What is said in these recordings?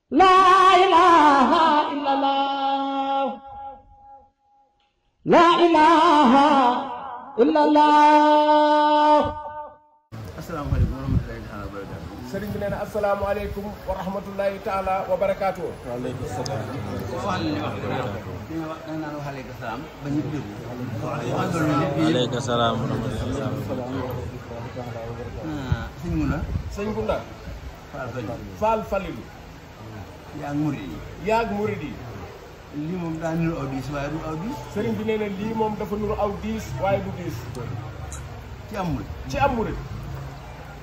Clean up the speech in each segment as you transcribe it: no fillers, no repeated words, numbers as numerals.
La ilaha illallah. La ilaha illallah. asalaamaaleykum wa rahmatulahi taala wa barakaatu. sëriñ bi nee na asalaamaaleykum wa rahmatulahi taala wa barakaatu. waaleykum salaam. wax li wax dina wax da nga naan waaleykum salaam ba ñu déglu. waaleykum salaam wa rahmatulah. sëñ Gunda. sëñ Gunda. Fall Fallilu. yaa ngi murid yi. yaa ngi murid yi. lii moom daa niru aw diis waaye du aw diis. sëriñ bi nee na lii moom dafa nuru aw diis waaye du diis. ci am murid. ci am murid.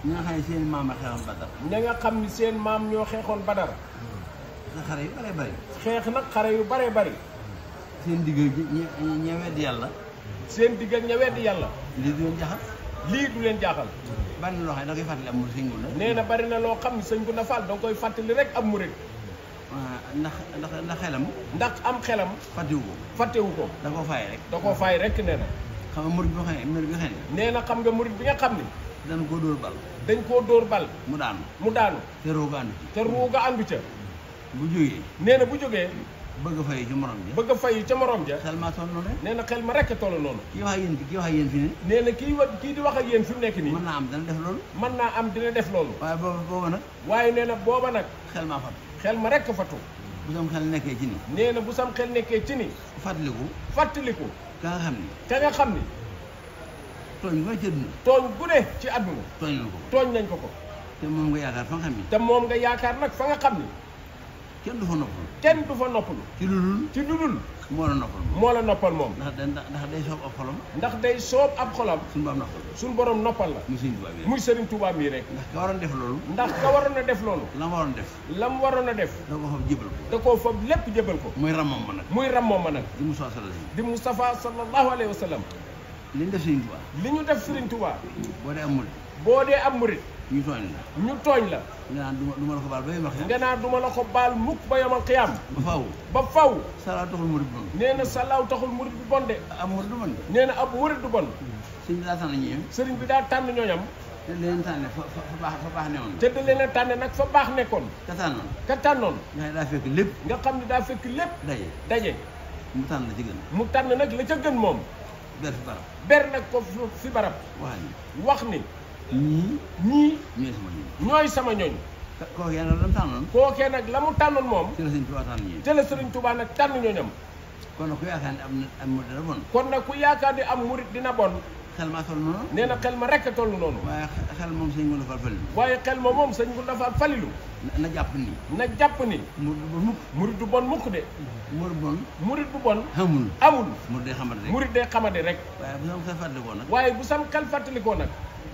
ñi nga xam ne seen maam a xeexoon Badar. ña nga xam ni seen maam ñoo xeexoon Badar. sa xare yu bëree bëri. xeex nag xare yu bare bari. seen digg ña weddi yàlla. seen digg ak ña weddi yàlla. lii du leen jaxal. lii du leen jaaxal. bari na loo xam ne da koy fàttali am murid sëñ Gunda. nee na bari na loo xam ni sëñ Gunda Fall danga koy fàttali rek am murid. ndax xelam. ndax am xelam. fàttewu ko. fàttewu ko. da koo fay rek. da koo fay rek nee na. xam nga murid bi nga xam ne nee na xam nga murid bi nga xam ni. dañ koo dóor bal. dañ koo dóor bal. mu daanu. mu daanu. te rooga ànd ci. te ruuga àndu ca. bu jógee. nee na bu jógee. bëgg a fay ci morom ja. bëgg a fay ca morom ja. xel maa toll noonu rek. nee na xel ma rekk toll noonu. kii wax ak yéen fi ne. nee na kii di wax ak yéen fi mu nekk nii. mën naa am dana def loolu. mën naa am dina def loolu. waaye booba nag. waaye nee na booba nag. xel maa fat. xel ma rekk fatu. bu sam xel nekkee ci ni. nee na bu sam xel nekkee ci ni. fàttaliku. fàttaliku. ka nga xam ni. ka nga xam ni. tooñ bu ne ci àdduna. tooñ bu ne ci àdduna. tooñ nañ ko. tooñ nañ ko ko. te moom nga yaakaar fa nga xam ni. te moom nga yaakaar nag fa nga xam ni. kenn du fa noppalu. kenn du fa noppalu. ci lu dul. ci lu dul. moo la noppal moom. moo la noppal moom. ndax day soob ab xolam. ndax day soob ab xolam. suñu baam noppal. suñu borom noppal la. muy sëñ Tuubaa bi. muy Serigne Touba mii rek. ndax ka waroon def loolu. ndax ka waroon a def loolu. la ma waroon def. la mu waroon a def. da ko fab jébal ko. da koo fab lépp jëbal ko. muy ramam ma nag. muy ram moom ma nag. di Musaa Sall si. di Moustapha sallallahu alayhi wa sallam. li ñu def sëñ Tuubaa. li ñu def Serigne Touba. boo dee am murid. boo dee am murit. ñu tooñ la. ñu tooñ la. nga naan du ma la ko baal ba yem wax. nga naa duma la ko baal mukk ba yomal xiyaam. ba faaw. ba faw. salaa taxul murid bon. nee na salaaw taxul murit bi bon de. am murid du bon de. nee na ab murit du bon. sëñ bi daa tànn ñeem. sëriñ bi daa tànn ñooñam. te leen tànne fa baax ne woon. te da leen a tànn nag fa baax nekkoon. ka tànnoon. ka tànnoon. nga daa fekk lépp. nga xam ne daa fekk lépp. daje. daje. mu tànn la ci gën. mu tànn nag la ca gën moom. ber fi barab. ber nag ko fi barab. wax wax ni. ni ñii. ñooy sama ñoom. ñooy sama ñooñ. kooku yàlla la mu tànnoon. kookee nag la mu tànnoon moom. ci la sëñ Tuubaa tànn ñi. te la sëriñ Touba nag tànn ñooñam. kon nag ku yaakaar ne am murid dana bon. kon nag ku yaakaar ni am murit dina bon. xel maa toll noonu. nee na xel ma rekk a toll noonu. waaye xel moom sëñ Gunda Fall Fallilu. waaye xel ma moom sëñ Gunda Fall Fallilu. na jàpp ni. na jàpp ni. murid bu mukk. murit du bon mukk de. murid bon. murit bu bon. xamul. amul. murid day xamante rek. murit day xamade rek. waaye bu sama xel fàttalikoo nag. waaye bu sam xel fàttalikoo nag.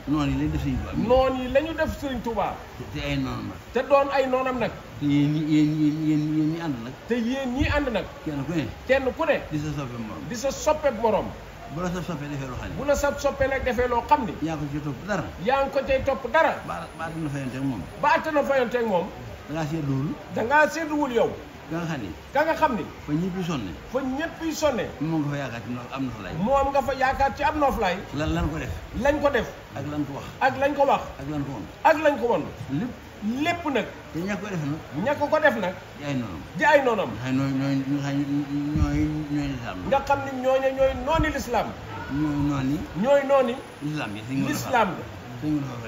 noonu yi lañ def sëñ Tuubaa. noon yi la ñu def sëriñ Touba. te ay noonu la. te doon ay noonam nag. te yéen ñi ànd nag. te yéen ñii ànd nag. kenn ku ne. kenn ku ne. di sa soppe morom. di sa soppeek morom. bu la sa soppe defee loo xam ne. bu la sa soppe nag defee loo xam ni. yaa ko ci topp dara. yaa ngi ko cay topp dara. ba na fayanteeg moom. ba àttana fayonteeg moom. da ngaa seet loolu. dangaa sédduwul yow. nga xam ni. ka nga xam ni. fa ñëpp yi sonne. fa ñëpp yi sonne. moom nga fa yaakaar ci am na fa lay. moom nga fa yaakaar ci am nooflaay. lan ko def. lañ ko def. ak lan ko wax. ak lañ ko wax. ak lan ko woon. ak lañ ko won lépp. lépp nag. te ña ko def nag. ña ko def nag. di ay noonam. di ay noonam. nga xam ñooy lislaam. nga xam ni ñooñu ñooy nooni lislaam. ñooy ñooy nooni. nooni. lislaam yi lislaam ga.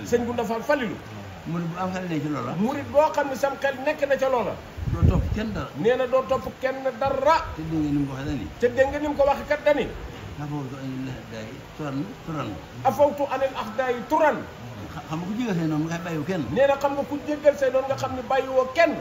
sëñ Gunda Fall Fallilu. murid bu am xel ne ci loola. murit boo xam ne sam xel nekk na ca loola. doo topp kenn dara. nee na doo topp kenn dara. te dégg nga ni mu ko waxee dani. te dégg nga ni mu ko waxee kat dani. afawtu anil ahdaay turan. afawtu anil ahdaay turan. xam nga ku jégal say noonu nga bàyyiwu kenn. nee na xam nga ku jéggal say noonu nga xam ne bàyyiwoo kenn.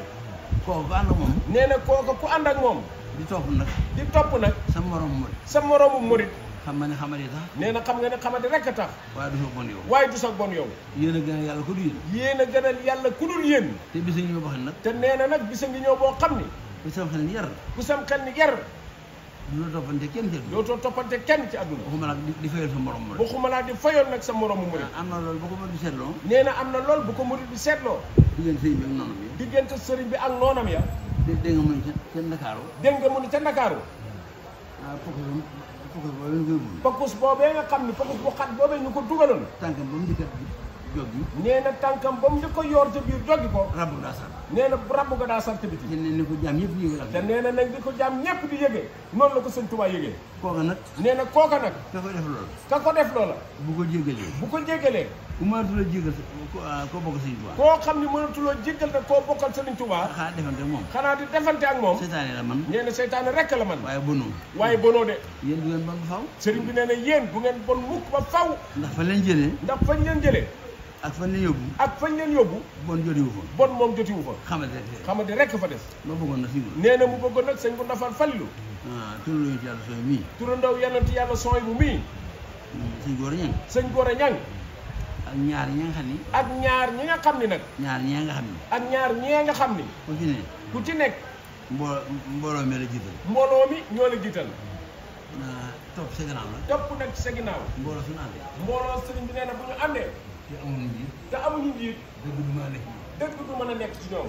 kooku ku ànd ak moom. nee na kooku ku ànd ak moom. di topp nag. di topp nag. sa morom murid. sa moroomu murit. xam nga ne xamadi tax. nee na xam nga ne xamadi rek a tax. waaye du sa bon yow. waaye du sa bon yow. yéen a gën a yàlla ku dul yéen. yéen a gënal yàlla ku dul yéen. te bisa ngi ñoo xam nag. te nee na nag bisa ngi ñëw boo xam ni. ku sam xel ni yar. ku sam xel ni yar. du la toppante kenn ci àdduna. dootoo toppante kenn ci àdduna. waxuma laa di fayal sa morom murid. waxuma laa di fayoon nag sa moroomu murit. am na loolu bu ko mën di seetloo. nee na am na lool bu ko murit bi seetloo. diggante sëriñ bi ak noonu bi. diggante sëriñ bi ak noonam ya. dégg nga mu ne ca Ndakaaru. dégg nga mu ne ca Ndakaaru. Pokkus boobee nga xam ni pokkus bu xat boobee ñu ko dugaloon. tànkam ba mu njëkk a joggi. nee na tànkam ba mu njëkk a yoor ca biir joggi ko. rabb daa sar. nee na rabb ga daa sant biti. te ne ko jaam ñëpp yëgee te nee na nag di ko jaam ñëpp di yëgee noonu la ko sëñ Tuubaa yëgee. kooka nag. nee na kooka nag. ka ko def loola. ka ko def loola. bu ko jéggalee. bu ko jéggalee. ku mënatuloo jéggal koo bokk sëñ Tuubaa. koo xam ne mënatuloo jéggal nag koo bokkal sëñ Tuubaa. xanaa defante ak moom. xanaa di defante ak moom. seytaane la man. nee na seytaane rekk la man. waaye bonoo. waaye bonoo de. yéen du ngeen bon ba faw. sëriñ bi nee na yéen bu ngeen bon mukk ba faw. ndax fa leen jëlee. ndax fañ leen jëlee. ak fan leen yóbbu. ak fañ leen yóbbu. bon jotiwu fa. bon moom jotiwu fa. xamante rekk fa des. ma bëggoon na si nee na mu bëggoon nag sëñ bu Ndafaan Falilu. turandoo ci yàlla sooy mii. turandoo yonent yàlla sooy bu mii. sëñ Góora Ñang. sëñ Góora Ñang. ak ñaar ñi nga xam ni. ak ñaar ñi nga xam ni nag. ñaar ñee nga xam ni. ak ñaar ñee nga xam ni. ku ci ne. ku ci nekk. mbooloo mi la jiital. mbooloo mi ñoo la jiital. topp sa ginnaaw la. topp nag sa ginnaaw. mbooloo suñu àndee. mbooloo sëriñ bi nee na bu ñu àndee. te amuñu njiit. te amuñu njiit. dëgg du mën a nekk. dëgg du mën a nekk ci ñoom.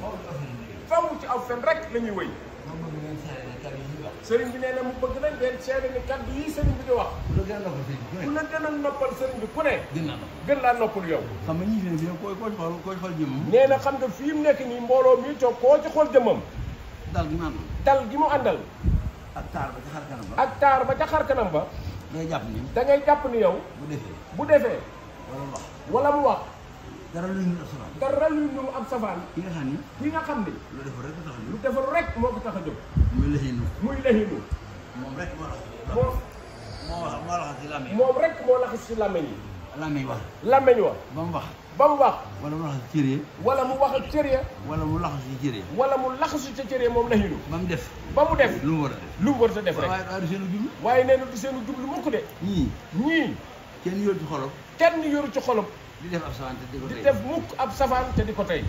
faw ci aw fen rek la ñuy wëy. sëriñ bi nee na mu bëgg nañ leen seede ni kaddu yi sëriñ bi di wax. ku la gën a noppal sëriñ bi ku ne. gën laa noppal yow. xam nga ñi fi ne fii koo xool jëmmam. nee na xam nga fii mu nekk nii mbooloo mi toog koo ci xool jëmmam. dal gi mu àndal. dal gi mu àndal. ak taar ba ca xar kanam ba. ak taar ba ca xar kanam ba. da ngay jàpp ni yow. bu defee. wala mu wax. dara luy nuru ab safaan. dara luy nuru ab safaan. ki nga xam ni. lu defar rek moo ko tax a jóg. muy lëhinu. moom rek moo laxas ci làmmeñ. moom rek moo laxas ci làmmeñ yi. làmmeñ wax. làmmeñ wax. ba mu wax. wala mu laxas ci cër yi. wala mu wax ak cër ya. wala mu laxasu ci cër yi. wala mu laxasu ci cër ya moom lëhinu. ba mu def. lu mu war a def rek. waaye du seenu jublu. waaye nee na du seenu jublu mukk de. ñii. kenn yoru ci xolom. kenn yoru ci xolom. di def ab safaan te di ko tey. di def mukk ab safaan te di ko tey.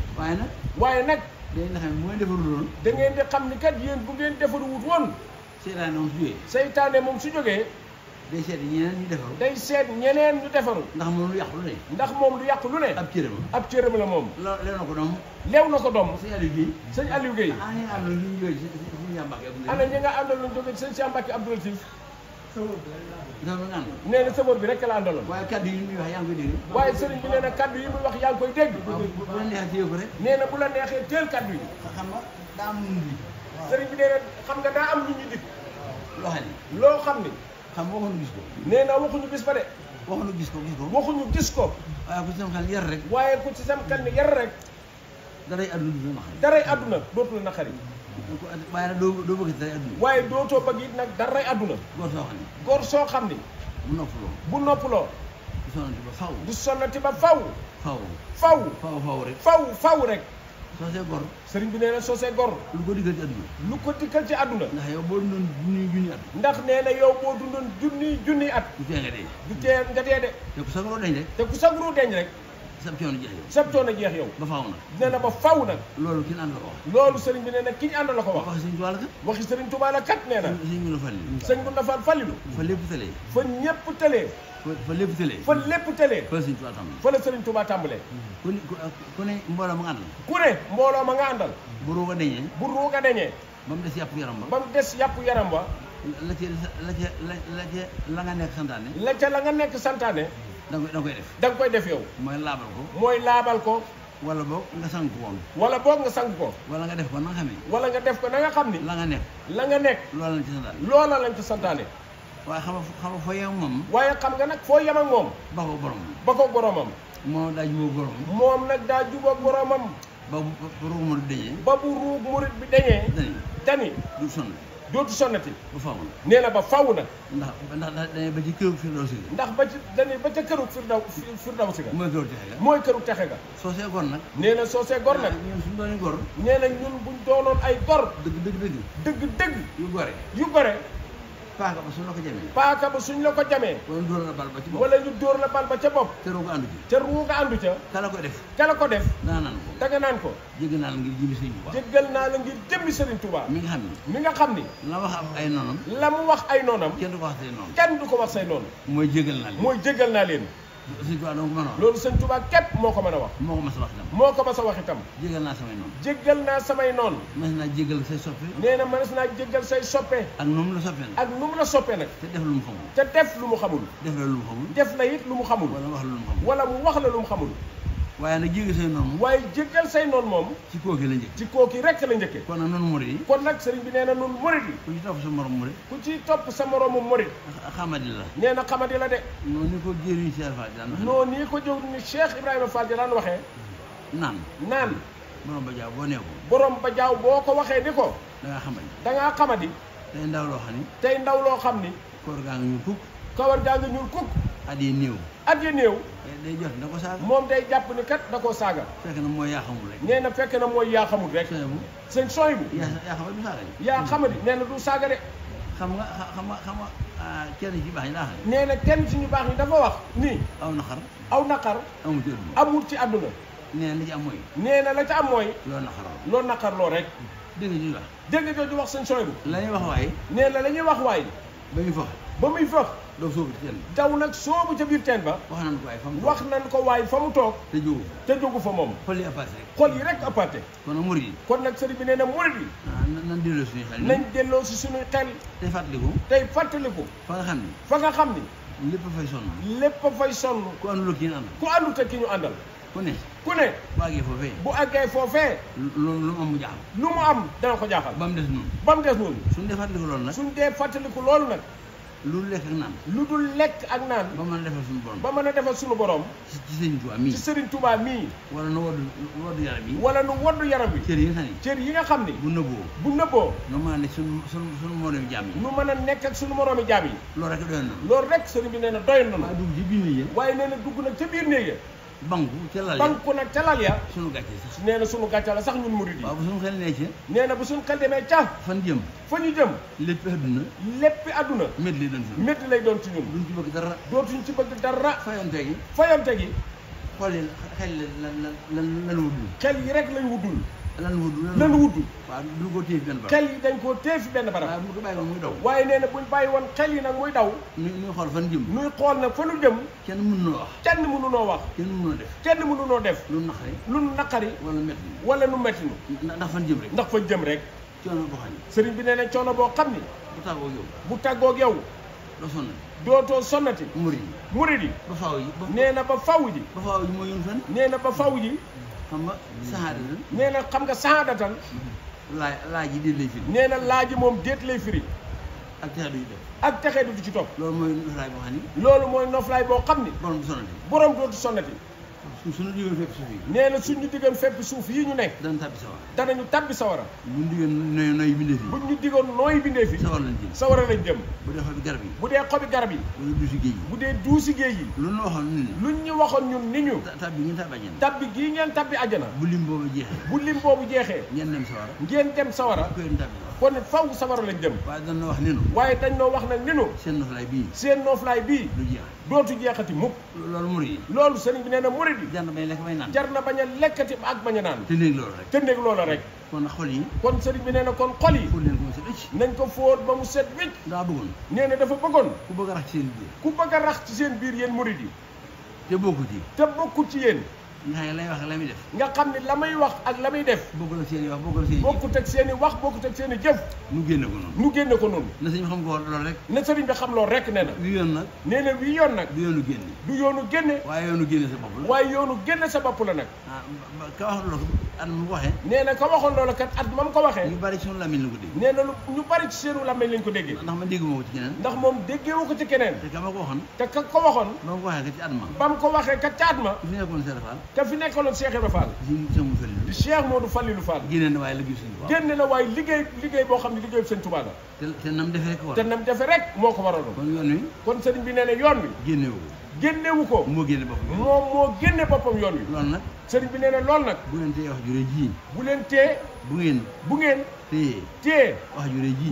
waaye nag. day nga xam ne bu ngeen defarul woon. da ngeen di xam ni kat yéen bu ngeen defaru wut woon. seytaane moom su jógee. seytaane moom su jógee. day seet ñeneen ñu defaru. day seet ñeneen ñu defaru. ndax moom lu yàqu lu ne. ndax moom lu yàqu lu ne. ab cëram la moom. lew na ko doom. lew na ko doom. sëñ Aliou Guèye. ana ñi nga àndal ñu jógee ci sëñ Mbacke Abdou Latif. nee na sëboor bi rek la àndaloon. waaye kaddu yi muy wax yaa ngi koy dégg. waaye sëriñ bi nee na kaddu yi muy wax yaa ngi koy dégg. bu la neexee téye ko rek. nee na bu la neexee teel kaddu yi. xam nga daa am lu ñu sëriñ bi nee na xam nga daa am lu ñu dikk. loo xam ni. xam nga waxuñu gis ko. nee na waxuñu gis ba de. waxuñu gis ko. waxuñu gis ko. waaye ku ci sam xel yar rek. waaye ku ci sam xel ni yar rek. daray àdduna dootul naqari. waaye nag doo bëgg daray àdduna. waaye dootoo bëgg it nag daray àdduna. góor soo xam ni. bu noppaloo. du sonnati ba faw. faw rek. soo see gor. sëriñ bi nee na soo see gor. lu ko dikkal ci àdduna. lu ko dikkal ci àdduna. ndax yow boo dundoon junniy at. ndax nee na yow boo dundoon junniy at. du tee nga dee. du tee nga dee de. te ku sagru deñ rek. te ku sagru deñ rek. sab coono jeex yow. sab coono jeex yow. ba faaw nag. nee na ba faaw nag. loolu ki ñu ànd la ko wax. loolu sëriñ bi nee na ki ñu ànd la ko wax. waxi sëriñ Tuubaa la kat. waxi sëriñ Tuubaa la kat nee na. sëñ Gunda Fallilu. fa lépp tëlee. fa lépp tëlee. fa la sëriñ Tuubaa tàmbalee. ku ne mbooloo ma nga àndal. ku ne mbooloo ma nga àndal. bu ruuga deñee. ba mu des yàpp yaram ba. la nga nekk santaane. la nga nekk santaane. da nga koy def. da nga koy def yow. mooy laabal ko. wala boog nga sang ko woon. wala boog nga sang ko. wala nga def ko na nga xamee. wala nga def ko na nga xam ni. la nga nekk. loola lañ ci santaane. waaye xam nga foo yem moom. waaye xam nga nag foo yem ak moom. ba ko boromam. moom daa jubóog boromam. moom nag daa jubóog boromam. ba bu ruug murit dañee. ba bu ruug murit bi dañee. dani dootu sonnati. ba faaw nag. nee na ba faaw nag. ndax dañuy ba ci këru Firdawsi ga. ndax dañuy ba ca këru Firdawsi ga. mooy këru texe ga. mooy këru texe ga. soo see gor nag. nee na soo see gor nag. ñun suñu doon gor. nee na ñun buñ doonoon ay gor. dëgg. yu gore. paaka ba suñ la ko jamee. wala ñu dóor la bal ba ca bopp. te ruuga àndu ca. kala ko def. danga naan ko. jéggal naa la ngir jëmmi Sëriñ Tuubaa. jéggal naa la ngir jëmmi Sëriñ Tuubaa. mi nga xam ni. la mu wax ay noonam. kenn du ko wax say noonu. mooy jéggal naa leen. Sëriñ Tuubaa dong ko mën a wax. loolu Sëriñ Tuubaa képp moo ko mën a wax. moo ko mas a wax itam. jéggal naa samay noonu. mas naa jéggal say soppe. nee na mas naa jéggal say soppe. ak nu mu la soppe nag. te def lu mu xamul. def la it lu mu xamul. wala mu wax la lu mu xamul. waaye nag jéggal say noonu moom. waaye jéggal say noonu moom. ci kooki la njëkk. ci kooki rek la njëkkee. kon nag noonu murid yi. kon nag sëriñ bi nee na nun murid yi. ku ci topp sa morom murid. ku ci topp sa moromu murid. xamadi la. nee na xamadi la de. noonu ni ko jëriñ Cheikh Fall daan waxee. noonu nii ko jëw ni Cheikh Ibrahima Fall daan waxee. naan. borom ba jaaw boo nee ko. borom ba jaaw boo ko waxee ni ko. da ngaa xamadi. tey ndaw loo xam ni. koor gaa nga ñuul kukk. kawar gaa nga ñuul kukk. at yi néew. day jot da ko saaga. moom day jàpp ni kat da koo saaga. fekk na mooy yaa xamul rek. nee na fekk na mooy yaa xamul rek. sëñ sooy bu. yaa xamadi du saaga de. yaa xamadi nee na du saaga de. xam nga kenn ci baax ñi daa xam ne. nee na kenn ci ñu baax ñi dafa wax nii. aw naqar. amul ci àdduna. nee na li ci am mooy. nee na la ca am mooy. loo naqar loo rek. dégg nga jooju wax sëñ sooy bu. la ñuy wax waaye. nee na la ñuy wax waaye. ba muy fëx. daw soobu ci teen daw nag soobu ca biir teen ba. wax nañ ko waaye fa mu toog. te jógu fa moom. xol yi aparte rek. xol yi rek aparte. kon nag murid yi. kon nag sëriñ bi nee na murid yi. nañ delloo si suñuy xel. tey fàttaliku. fa nga xam ni. lépp fay sonn. ku àndul ak ki ñu àndal. ku ne. bu àggee foofee. lu mu am mu jaaxal. lu mu am dana ko jaaxal. ba mu des noonu. suñ dee fàttaliku loolu nag. lu dul lekk ak naan. lu dul lekk ak naan. ba mën a defal suñu borom. ba mën a defal suñu borom. ci Serigne Touba mii. wala nu woddu yaram yi. wala nu woddu yaram yi. cër yi nga xam ni. bu nëbboo. nu mën a nekk suñu moroomi jaam yi. nu mën a nekk ak suñu moroomi jaam yi. loolu rek Serigne bi nee na doyoon na. waaye dugg ci biir néeg ya. waaye nee na dugg nag ca biir néeg ya. banku nag ca lal ya. suñu gàcce sax. nee na suñu gàcce la sax ñun murid yi. waaw bu suñu xel nee ca. nee na bu suñu xel demee ca. fa ñu jëm. léppi àdduna. métti lay doon ci ñun. duñ ci bëgg dara. dootuñ ci bëgg dara. fayonte gi. xool yi xel lan wuddul. xel yi rek lañ wuddul. lan wuddul. waaw du ko téye fi benn barab. xel yi dañ koo téye fi benn barab. waaye bu ko bàyyi woon muy daw. waaye nee na buñ bàyyi woon xel yi nag muy daw. nuy xool fan jëm. nuy xool nag fa nu jëm. kenn mënunoo wax. kenn mënunoo def. lu naqari. wala nu metti nu. ndax fan jëm rek. coono boo xam ne. sëriñ bi nee na coono boo xam ni. bu tàggoog yow. dootoo sonnati. murid yi. ba faaw ji. nee na ba faaw ji. moo yoon fan. nee na ba faaw ji. xam nga saxaadatan. nee na xam nga saxaadatan. laaj yi déet lay firi. nee na laaj yi moom déet lay firi. ak texe du ci topp. loolu mooy noflaay boo xam ni. borom dootu sonnati. suñu diggoon fépp suuf yi. nee na suñu diggoon fépp suuf yi ñu nekk. danañu tabbi sawara. buñ diggoon nooy bindee fi. buñ ñu diggoon nooy bindee fi. sawara lañ jëm. bu dee xobi garab yi. bu dee duusi géej yi. luñ ñu waxoon ñun ni ñu. tabbi gii ngeen tabbi àjjana. bu lim boobu jeexee. ngeen dem sawara. kon faw sawara lañ jëm. waaye dañ noo wax nag ni nu. seen noflaay bii. dootu jeexati mukk. loolu sëriñ bi nee na murid yi. jar na bañ a lekkati ak bañ a naan. te néeg loola rek. kon xol yi. kon sëriñ bi nee na kon xol yi. nañ ko fóot ba mu set wicc. nee na dafa bëggoon. ku bëgg a rax ci seen biir yéen murid yi. te bokkut ci yéen. nga lay wax ak la muy def. nga xam ne la may wax ak la muy def. bokkut ak seen i wax bokkut ak seen i jëf. nu génne ko noonu. na sëriñ bi xam loolu rek nee na. wi yoon nag. nee na wi yoon nag. du yoonu génne. du yoonu génne. waaye yoonu génne sa bopp la. waaye yoonu génne sa bopp la nag. ka wax loolu at mu waxee. nee na ka waxoon loolu kat at ma mu ko waxee. ñu bari ci sunu làmmiñ lañ ko dégg. nee na ñu bari ci seenu làmmiñ lañ ko déggee. ndax man dégguma ko ci keneen. ndax moom déggeewu ko ci keneen. te ka ma ko waxoon. te ka ko waxoon. ba mu ko waxee kat ci at ma. ba mu ko waxee kat ci at ma. ka fi nekkoon Cheikh Ibra Fall. di Cheikh Modou Fallilou Fall. génne na waaye liggéey boo xam ne liggéey Sëñ Tuubaa la. te nam defee rek moo ko waroon. kon yoon wi. kon sëriñ bi nee na yoon wi. génnewu ko. moo génne boppam. moom moo génne boppam yoon wi. loolu nag. sëriñ bi nee na loolu nag. bu leen téye wax ju rëy ji. bu leen téye. bu ngeen. téye.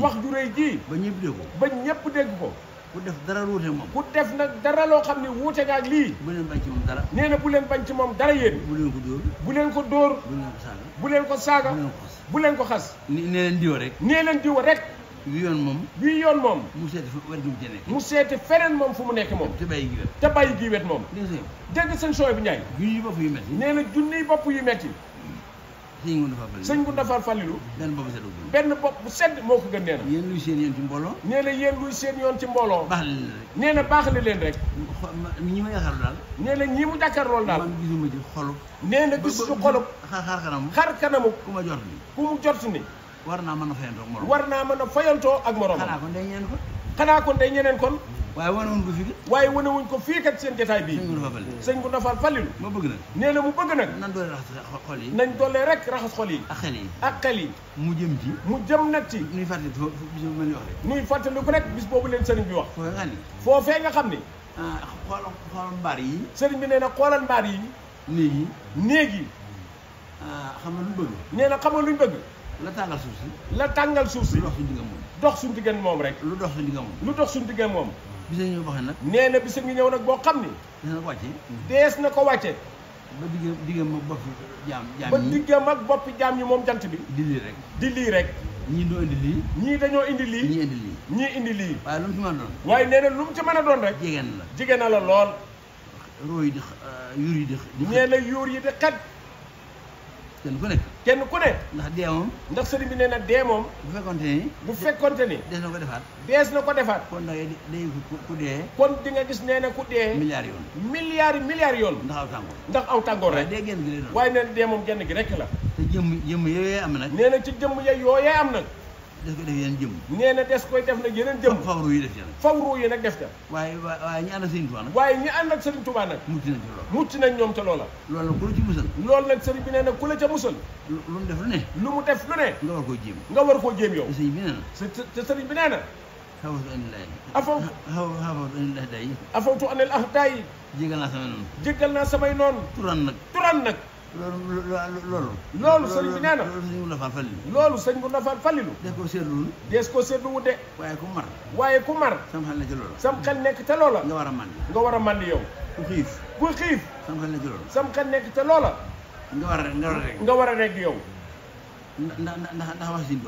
wax ju rëy ji. ba ñëpp dégg ko. ku def dara wuute moom. ku def nag dara loo xam ne wuute nga ak lii. bu leen bañ ci moom dara. nee na bu leen bañ ci moom dara yéen. bu leen ko dóor. bu leen ko dóor. bu leen ko saaga. bu leen ko xas. nee leen diwa rek. bii yoon moom. mu seeti feneen moom fu mu nekk moom. te bàyyi gi wet moom. dégg seen sooy bu Njaay. junniy bopp yu metti. nee na junniy bopp yu metti. sëñ Gunda Fall Fallilu benn bopp bu sedd moo ko gën nee na yéen luy seen yoon ci mbooloo nee na yéen luy seen yoon ci mbooloo baax leen rek nee na baax na leen rek ñi ma yaakaar daal nee na ñi mu jàkkaar loolu daal man gisuma ci xolub nee na gis ci xolub xar kanamu ku ma jot ni ku mu jot ni war naa mën a fayantoo ak morom war naa mën a fayantoo ak morom xanaa kon day ñeneen kon waaye wane wuñ ko fii kat waaye wane wuñ ko fii kat seen jotaay bii sëñ Gunda Fall Fallilu ma bëgg nag nee na mu bëgg nag nan doole raxas xol yi nañ doolee rek raxas xol yi ak xel yi mu jëm ci mu jëm nag ci nuy fàttali bis boobu mel ni wax rek nuy fàttali ko rek bis boobu leen sëriñ bi wax foofu nga ni foofee nga xam ni xoolal mbaar yi sëriñ bi nee na xoolal mbaar yi néeg yi xam nga lu bëgg nee na xam nga luñ bëgg la tàngal suuf si la tàngal suuf si dox suñu digg moom dox suñu diggan moom rek lu dox suñu digg moom lu dox suñu diggan moom bisa ñëw boo xam nag nee na bisa ngi ñëw nag boo xam ni dina ko wàcce dees na ko wàcce ba diggam ak boppi jaam ba diggam ak boppi jaam ñi moom jant bi di lii rek di lii rek ñii doo indi lii ñii dañoo indi lii ñii indi lii ñii indi lii waaye lu mu ci mën a doon waaye nee na lu mu ci mën a doon rek jigéen na la lool roo yi di yuur yi di nee na yuur yi di xet kenn ku ne ndax dee moom ndax sëriñ bi nee na dee moom bu fekkonte ni dees na ko defaat kon da ngay day ku dee kon di nga gis nee na ku dee milliards yoon ndax aw tàngoor rek dee genn gi lay doon waaye nee na dee moom genn gi rek la te jëmm yooyee am nag nee na ci jëmm yooyee am nag des koy def yeneen jëmm nee na des koy def nag yeneen jëmm fawru yi def ci nag fawru yi nag def ca waaye ñi ànd ak Sëriñ Tuubaa nag waaye ñi ànd ak Sëriñ Tuubaa nag mucc nañ ñoom ca loola loolu nag ku la ci musal loolu nag sëriñ bi nee na ku la ca musal lu mu def lu ne lu mu def lu ne nga war koo jéem yow te sëriñ bi nee na te sëriñ bi nee na afawtu anil ahdaay jéggal naa samay noonu turan nag loolu sëriñ bi nee na loolu sëñ Gunda Fall Fallilu des ko seetlu wu de waaye ku mar sam xel nekk te loola nga war a màndi yow ku xiif sam xel nekk te loola nga war a regg yow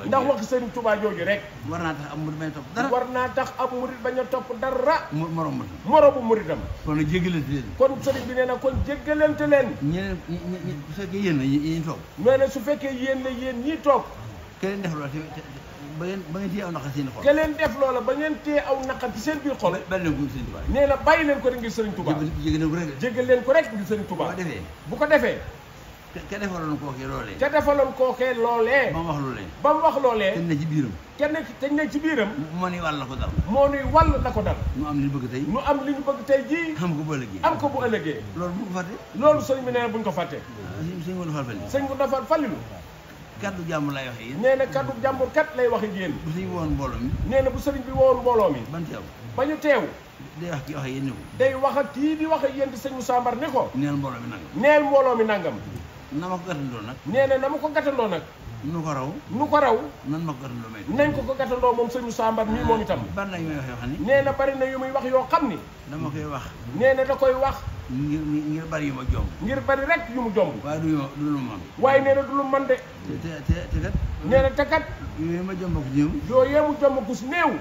ndax wax sëriñ Tuubaa jooju rek war naa tax ab murit bañ a topp dara war naa tax ab murit bañ a topp dara moromu muritam kon nag jéggalante leen kon sëriñ bi nee na kon jéggalante leen ñeneen bu fekkee yéen la yéen toog nee na su fekkee yéen la yéen ñii toog ke leen def loola ba ngeen téye aw naqar seen xol ke leen def loola ba ngeen téye aw naqar ci seen biir xol bàyyi leen ko sëriñ Tuubaa nee na bàyyi leen ko rek ngir sëriñ Tuubaa jéggal leen ko rek ngir sëriñ Tuubaa bu ko defee ka defaloon kookee loolee ka defaloon kookee loolee ba mu wax loolee te ne ci biiram te ne ci biiram moo nuy wàll la ko dal nu am li ñu bëgg tey jii am ko bu ëllëgee loolu bu ko fàtte loolu sëriñ bi nee na buñ ko fàtte sëñ Gunda Fall Fallilu kaddu jàmbur lay waxe yéen nee na kaddu jàmbur kat lay waxe yéen bu sëriñ bi woon mbooloo mi nee na bu sëriñ bi woon mbooloo mi ba ñu teew day wax ak kii di wax ak yéen di sëñ Moussa Mbar ni ko neel mbooloo mi nangam na ma ko gàttandoo nag nee na ma ko gàttandoo nag nu ko raw nan ma ko gàttandoo nañ ko gàttandoo moom sëñ Moussa Mbar mii moom itam bari na yu may wax yoo xam ni nee na bari na yu muy wax yoo xam ni dama koy wax nee na da koy wax ngir bari yu ma jomb ngir bari rek yu mu jomb waaye du lu man waaye nee na du lu man de te kat nee na te kat yooyu ma jomb ko néew yooyu mu jomb ko si néew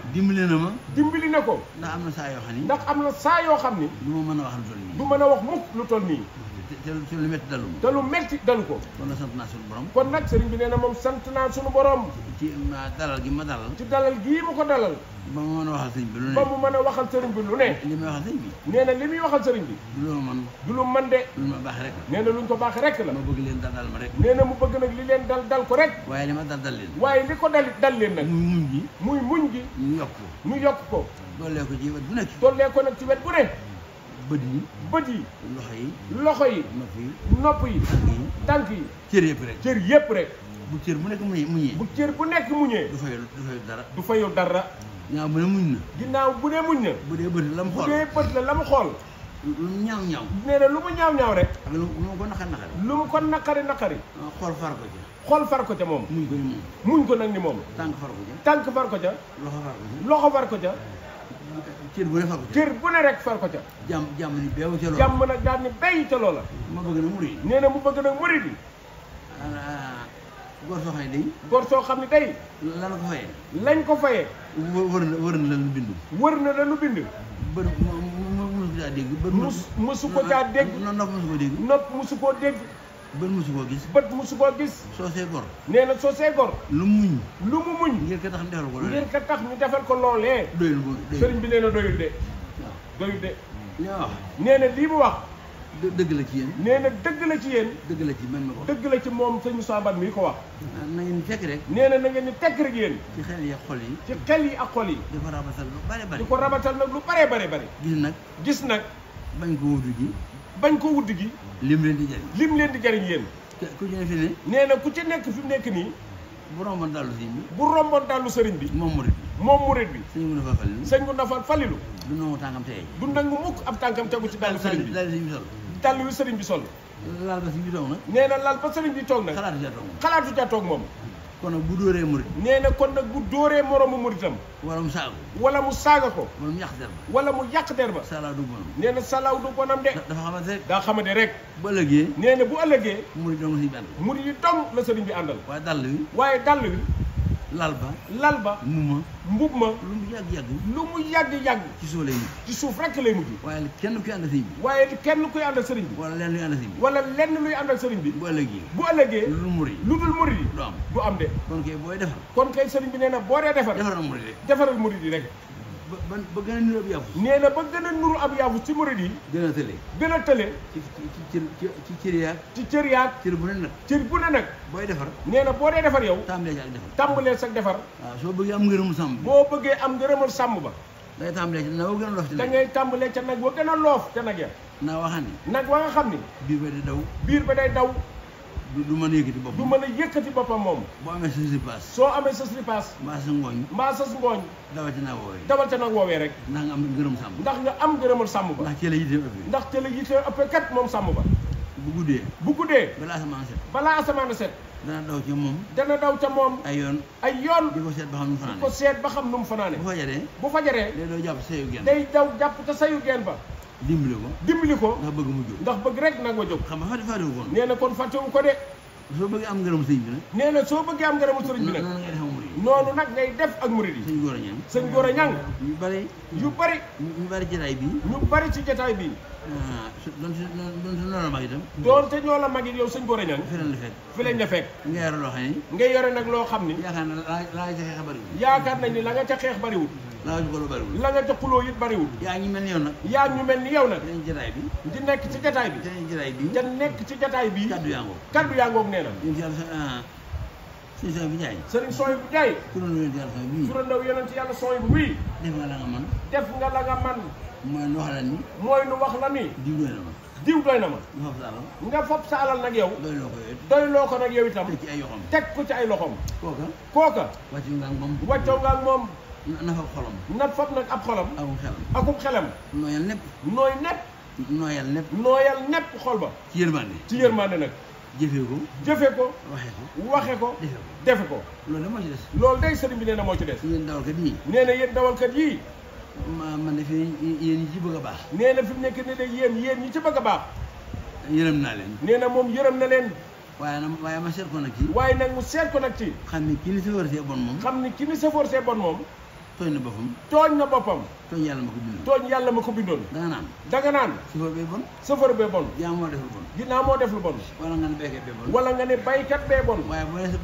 dimbali na ko ndax am na saa yoo xam ni ndax am na saa yoo xam ni du ma mën a wax lu toll nii du mën a wax mukk lu toll nii te lu métti dalu te lu métti dalu ko kon nag sant naa suñu borom kon nag sëriñ bi nee na moom sant naa suñu borom ci dalal gi ma dalal ci dalal gii mu ko dalal ba mu mën a waxal sëriñ bi lu ne ba mu mën a waxal sëriñ bi lu ne li may waxal sëriñ bi nee na li muy waxal sëriñ bi du lu man du lu man de lu ma baax rek nee na luñ ko baax rek la ma bëgg leen dal ma rek nee na mu bëgg nag li leen dal ko rek waaye li ma dal leen waaye li ko dal leen nag muy muñ gi ñu yokk ko dollee ko ci wet bu nekk dollee ko nag ci wet bu ne bët yi loxo yi nopp yi tànk yi cër yëpp rek bu cër bu nekk muñee du fayu dara ginnaaw bu ne muñ na ginnaaw bu dee muñ na bu dee bët la mu xool bu dee bët la mu xool lu mu ñaaw nee na lu mu ñaaw rek ak lu mu ko naqari xool far ko ca moom muñ ko nag ni moom tànk far ko ca loxo far ko ca cër bu ne far ko ca cër bu ne rek far ko ca jàmm ni beewu ca loola jàmm nag daal ni béy ca loola ma bëgg nag murid nee na mu bëgg nag murid yi góor soo xam ne day góor soo xam ne day lañ ko fayee wër na la lu bind bër musu ko caa dégg nopp musu koo dégg bët musu koo gis. bët musu koo gis. soo see gor. nee na soo see gor. lu mu muñ. ngir ka tax ñu defal ko loolee. ngir ka tax ñu defal ko loolee. doyul sëriñ bi nee na doyul de. waaw doyul de. li ma wax. nee na lii mu wax. dëgg la ci yéen. nee na dëgg la ci yéen. dëgg la ci man ma ko. dëgg la ci moom sëñ Moussa Mbane mii ko wax. na ngeen tekk rek. nee na ngeen ni tekk rek yéen. ci xel yi ak xol yi. ci xel yi ak xol yi. di ko rabatal lu bare bari. di ko rabatal nag lu bare bari. gis nag. bañ ko wutu gi. bañ ko wutu gi. lim leen di jariñ. lim leen di jariñ yéen. ku ci ne fi ne. nee na ku ci nekk fi mu nekk nii. bu romboon dallu sëriñ bi. bu romboon dallu sëriñ bi. moom murid bi. moom murid bi. sëñ bu dafa falilu. du nangu tànkam tey. du nangu mukk ab tànkam tegu ci dallu sëriñ bi. dàll wi sëriñ bi sol. laal ba sëriñ bi toog nag. nee na laal ba sëriñ bi toog nag. xalaatu ca toog moom. kon nag bu dóoree murit. nee na kon nag bu dóoree moromu muritam. wala mu saaga ko. wala mu saaga ko. wala mu yàq der ba. wala mu yàq der ba. salaaw du bonam. nee na salaaw du bonam de. dafa xamante rek. daa xamante rek. bu ëllëgee. nee na bu ëllëgee. murit dong la sëriñ bi àndal. murit yi dong la sëriñ bi àndal. waaye dàll wi. waaye dàll wi. lal ba. mbub ma. lu mu yàgg-yàgg. lu mu yàgg-yàgg. ci suuf lay mujj. ci suuf rek lay mujj. waaye kenn kuy àndal sëriñ bi. waaye kenn kuy àndal sëriñ bi. wala lenn luy àndal sëriñ bi. wala lenn luy àndal sëriñ bi. bu ëllëgee. bu ëllëgee. lu dul murit yi. lu dul murit yi. du am. du am de. kon kay booy defar. kon kay sëriñ bi nee na boo dee defar. defaral murit rek. defaral murit yi rek. ba gën a nuru ab yaafus. nee na ba gën a nuru ab yaafus ci murit yi. gën a tële. gën a tële. ci cër yaag. ci cër yaag. cër bu ne nag. cër bu ne nag. booy defar. nee na boo dee defar yow. tàmbalee ak defar. tàmbalee sa defar. waaw soo bëggee am ngërëmul sàmm bi. boo bëggee am ngërëmul sàmm ba. da ngay tàmbalee ci nag wa gën a loof ci nag. da ngay tàmbalee ca nag wa gën a loof ca nag ya. naa waxaan ni. nag wa nga xam ni. biir ba day daw. biir ba day daw. du mën a yëkkati boppam. du mën a yëkkati boppam moom. boo amee sa slipaas. soo amee sa slipaas. mbaa sa ngooñ. mbaa sa ngooñ. dawal ci nag woowee. dawal ca nag woowee rek. ndax nga am ngërëm sàmm. ndax nga am ngërëmul sàmm ba. ndax cee la yitee ëppee. ndax cee la yitee ëppee kat moom sàmm ba. bu guddee. bu guddee. balaa asamaan set. balaa asamaan set. dana daw ca moom. dana daw ca moom. ay yoon. ay yoon. di ko seet ba xam nu mu fanaane. di ko seet ba xam nu mu fanaane. bu fajaree. bu fajaree. day daw jàpp sayu genn. day daw jàpp te sayu genn ba. dimbali ko. dimbali ko. ndax bëgg mu jóg. ndax bëgg rek nag ma jóg. xam nga fàttewu ko. nee na kon fàttewu ko de. soo bëggee am ngërëmu sëriñ bi nag. nee na soo bëggee am ngërëmu sëriñ bi nag. noonu ngay def ak murid yi. noonu nag ngay def ak murid yi. sëñ Gora Ñang. sëñ Gora Ñang. yu bari. ñu bari jotaay bi. ñu bari ci jotaay bi. doon si ñoo la mag itam. doonte ñoo la mag it yow sëñ Gora Ñang. fi lañ la fekk. fi lañ la fekk. nga yore loo xam ni. nga yore nag loo xam ni. yaakaar na la nga ca xeex bariwul. yaakaar nañ ni la nga ca xeex bariwul. la nga ca xuloo bariwul. la nga ca xuloo it bariwul. yaa ngi mel ni yow nag. yaa ñu mel ni yow nag. dañ jotaay bi. di nekk ci jotaay bi. dañ jotaay bi. da nekk ci jotaay bi. kaddu yaa ngoog. kaddu yaa ngoog nee na. sëriñ Sooy bu Njaay. sëriñ Sooy bu Njaay. turandoo yonent yàlla Sooy bii. turandoo yonent yàlla Sooy bu wii. def nga la nga man. def nga la nga man. mooy nu wax la ni. mooy nu wax la ni. diw doy na ma. diw doy na ma. nga fob sa alal. nga fob sa alal nag yow. doy loo ko yow. doy loo ko nag yow itam. teg ci ay yoxam. teg ko ci ay loxoom. kooka. kooka. wàccoo nga ak moom. wàccoo nga ak moom. na fab xolam. na fab nag ab xolam. akum xelam. akum xelam. nooyal nepp. nooy nepp. nooyal nepp. nooyal nepp xol ba. ci yërmande. ci yërmande nag. jëfee ko. jëfee ko. waxee ko. waxe ko. defe ko. loolu de moo ci des. loolu day sëriñ bi nee na moo ci des. yéen dawalkat yii. nee na yéen dawalkat yii. man de fii yéen ñi ci bëgg a baax. nee na fi mu nekk nii de yéen ñi ci bëgg a baax. yërëm naa leen. nee na moom yërëm na leen. waaye ma seet ko nag ci. waaye nag mu seet ko nag ci. xam ni ki ni safoor see bon moom. xam ni ki ni safoor see bon moom. tooñ na boppam. tooñ na boppam. tooñ yàlla ma ko bindoon. tooñ yàlla ma ko bindoon. danga naan. danga naan. safoor bee bon. safoor bee bon. yaa moo def lu bon. ginnaaw moo def lu bon. wala nga ne baykat bee bon. wala nga ne baykat bee bon. waaye boo nee sa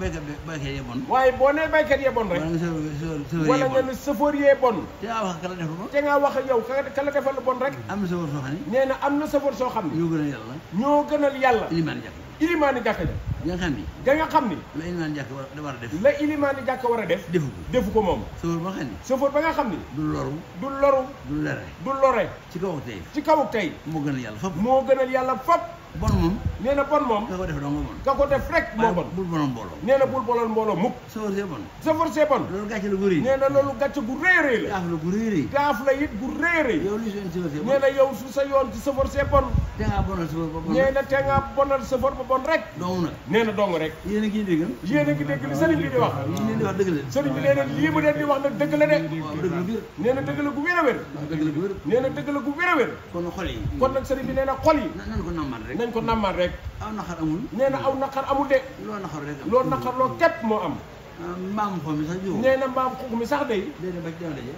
baykat yee bon. waaye boo nee baykat yee bon rek. wala nga ne safoor yee bon. te ngaa wax ka la def lu bon. te ngaa wax yow ka la defal lu bon rek. am na safoor soo xam ne. nee na am na safoor soo xam ne. ñoo gënal yàlla. ñoo gënal yàlla. ilimaani jàkk ja. nga xam ni. da nga xam ni. la ilimaani jàkk war a def. la ilimaani jàkk war a def. defu ko moom. safoor ba nga xam ni. safoor ba nga xam ni. du loru. du loru. du lore. du lore. ci kaw tey. ci kaw tey. moo gënal yàlla fop. moo gënal yàlla fop. bon moom. nee na bon moom. ka ko def dong nga bon. ka ko def rek moo bon. bul bonoon mbooloo. nee na bul bonoon mbooloo mukk. safoor see bon. safoor see bon. loolu gàcce la gu rëy. nee na loolu gàcce gu rëy rëy la. gaaf la gu rëy rëy. gaaf la it gu rëy rëy. yow li seen safoor see bon. nee na yow su sa yoon ci safoor see bon. te ngaa bonal safoor ba bon. nee na te ngaa bonal safoor ba bon rek. dong nag. nee na dong rek. yéen a ngi dégg. yéen a ngi dégg li sëriñ bi di wax. li leen di wax dëgg la. sëriñ bi nee na lii mu leen di wax nag dëgg la de. waaw dëgg la wér. nee na dëgg la gu wér a wér. dëgg la gu wér. nee na dëgg la gu wér a wér. kon xol yi. kon nag sëriñ bi nee na xol yi. nañ ko nammaat rek. nañ ko nammaat rek. aw naqar amul. nee na aw naqar amul de. loo naqar rek am. loo naqar loo képp moo am. mbaam xom mi sax jiw. nee na mbaam xuux mi sax day.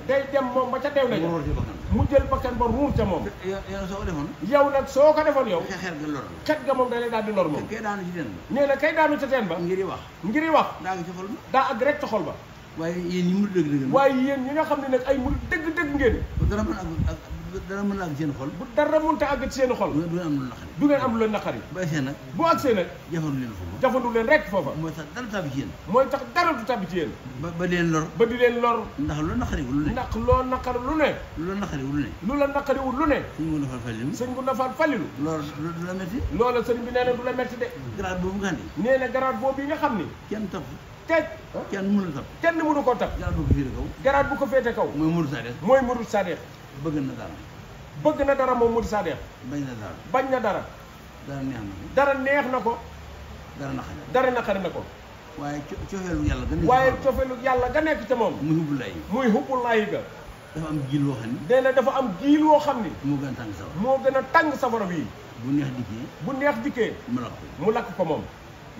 day dem moom ba ca deew daje. mu jël bakkan ba ruur ca moom. yow soo ko defoon. yow nag soo ko defoon yow. xet ga lor. xet ga moom da lay daal di lor moom. kay daanu ci teen ba. nee na kay daanu ca teen ba. ngir wax. ngir wax. daa àgg ca xol ba. daa àgg rek ca xol ba. waaye yéen ñi mu dëgg-dëgg. waaye yéen ñi nga xam ne nag ay mu dëgg-dëgg ngeen. dara mën a àgg seen xol. bu dara mënta àgg ci seen xol. du ngeen am lu naqari. du ngeen am lu leen naqari. bu agsee nag. bu agsee nag. jafandu leen foofu. jafandu leen rek foofa. mooy tax dara tàbbi ci yéen. mooy tax dara du tàbbi ci yéen. ba di leen lor. ba di leen lor. ndax lu naqariwul lu ne. ndax loo naqari lu ne. lu naqariwul lu ne. lu la naqariwul lu ne. sëñ bu nafal falilu. sëñ bu nafal falilu. loolu du la metti. loola sëñ bi nee na du la metti de. garaat boobu nga xam ni. nee na garaat boobu yi nga xam ni. kenn topp. teg kenn mënu la topp. kenn mënu ko topp. garaat bu ko féete kaw. garaat bu ko féete kaw. mooy murid sadex. mooy murid sadex. bëgg na dara. bëgg na dara moom murid sadex. bañ na dara. bañ na dara. dara neex na ko. dara neex na ko. dara naqari. dara naqari na ko. waaye cofeelu yàlla ga nekk. waaye cofeelu yàlla ga nekk ca moom. muy hubbulaay. muy hubbulaay ga. dafa am jiil woo xam ni. nee na dafa am jiil woo xam ni. moo gën a tàng safara. moo gën a tàng safara bii. bu neex dikkee. bu neex dikkee. mu lakk ko. mu lakk ko moom.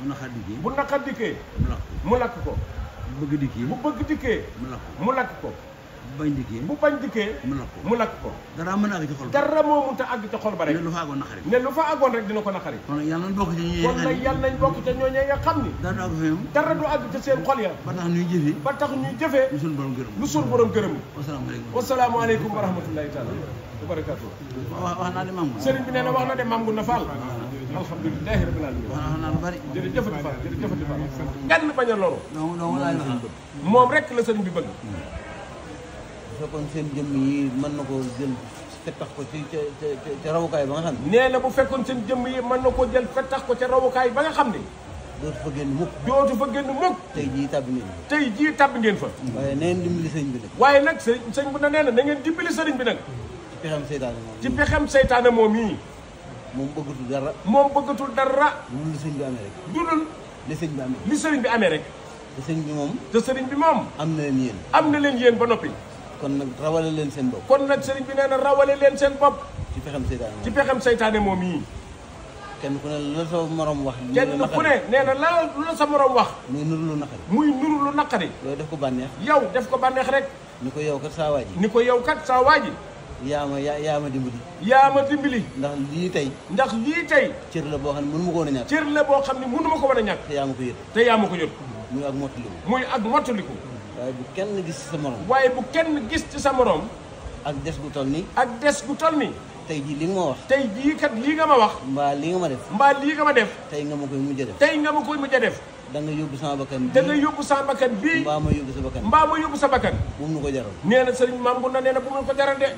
bu naqar dikkee. bu naqar dikkee. mu lakk ko. mu lakk ko. bu bëgg dikkee. bu bëgg dikkee. mu lakk ko. mu lakk ko. bu bañ dikkee. bu bañ dikkee. mu lakk ko. mu lakk ko. dara mën a àgg ci xol. dara moo mënta àgg ca xol ba rek. ne lu fa àggoon naqari. ne lu fa àggoon rek dina ko naqari. kon nag yàlla nañ bokk ci ñi. kon nag yàlla nañ bokk ca ñooñee nga xam ni. dara du àgg fa ñoom. dara du àgg ca seen xol ya. ba tax ñuy jëfee. ba tax ñuy jëfee. lu suñu borom gërëm. lu suñu borom gërëm. wasalaamaaleykum. wasalaamaaleykum wa rahmatullahi taala wa barakaatu. wax naa de maam. sëriñ bi nee na wax na de maam Ngounda Fall. alhamdulilahi rabbil alamin. wax naa lu bari. jërëjëfati Fall jërëjëfati Fall. gan bañ a loru. donc laay wax. moom rek la sëriñ bi bëgg. bu fekkoon seen jëmm yi mën na koo jël fettax ko ci ca rawukaay ba nga xam ne. nee na bu fekkoon seen jëmm yi mën na koo jël fettax ko ca rawukaay ba nga xam ne. dootu fa génn mukk. dootu fa génn mukk. tey jii tàbbi ngeen fa. tey jii tàbbi ngeen fa. waaye na ngeen dimbali sëriñ bi nag. waaye nag sëñ bu na nee na ngeen dimbali sëriñ bi nag. ci pexem seytaane moom. ci pexem seytaane moom yi. moom bëggatul dara. moom bëggatul dara. lu li sëriñ bi amee rek. dudul li sëriñ bi amee. li sëriñ bi amee rek. te sëriñ bi moom. te sëriñ bi moom. am na leen yéen. am na leen yéen ba noppi. kon nag rawale leen seen bopp. kon nag sëriñ bi nee na rawale leen seen bopp. ci pexem seytaane moom. ci pexem seytaane moom yi. kenn ku ne la sa morom wax. kenn ku ne nee na la sa morom wax. muy nuru lu naqari. muy nuru lu naqari. yow def ko bànneex. yow def ko bànneex rek. ni ko yow kat saa waa ji. ni ko yow kat saa waa ji. yaa ma dimbali. yaa ma dimbali. ndax lii tey. ndax lii tey. cër la boo xam ne mënu ma ko woon a ñàkk. cër la boo xam ne mënu ma ko war a ñàkk. te yaa ma ko yët. te yaa ma ko yët. muy ak mottaliku. muy ak mottaliku. waaye bu kenn gis ci sa morom. waaye bu kenn gis ci sa morom. ak des gu toll nii. ak des gu toll nii. tey jii li nga ma wax. tey jii kat lii nga ma wax. mbaa li nga ma def. mbaa lii nga ma def. tey nga ma koy mujj a def. tey nga ma koy mujj a def. da nga yóbbu sama bakkan bii. da nga yóbbu sama bakkan bii. mbaa ma yóbbu sa bakkan. mbaa ma yóbbu sa bakkan. bu mu nu ko jaral. nee na sëriñ Maam Ngounda nee na bu mu ko jaral de.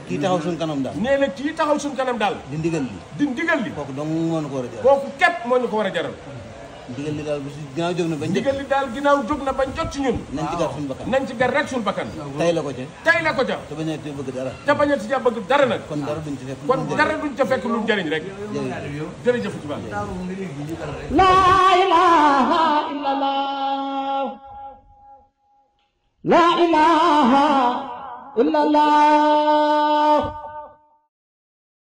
kii taxaw suñ kanam daal. nee na kii taxaw suñ kanam daal. di ndigal li. di ndigal li. kooku dong moo ñu ko war a jaral. kooku képp moo ñu ko war a jaral. ndigal li daal bu si ginnaaw jóg na bañ. ndigal li daal ginnaaw jóg na bañ jot ci ñun. nañ ci gar suñu bakkan. nañ ci gar rek suñu bakkan. tay la ko ca. tay la ko ca. te bañ a bëgg dara. te bañ a ci bëgg dara nag. kon dara duñ ci fekk. kon dara duñ ca fekk lu njëriñ rek. jërëjëf ci baax. La ilaha illallah. La ilaha illallah.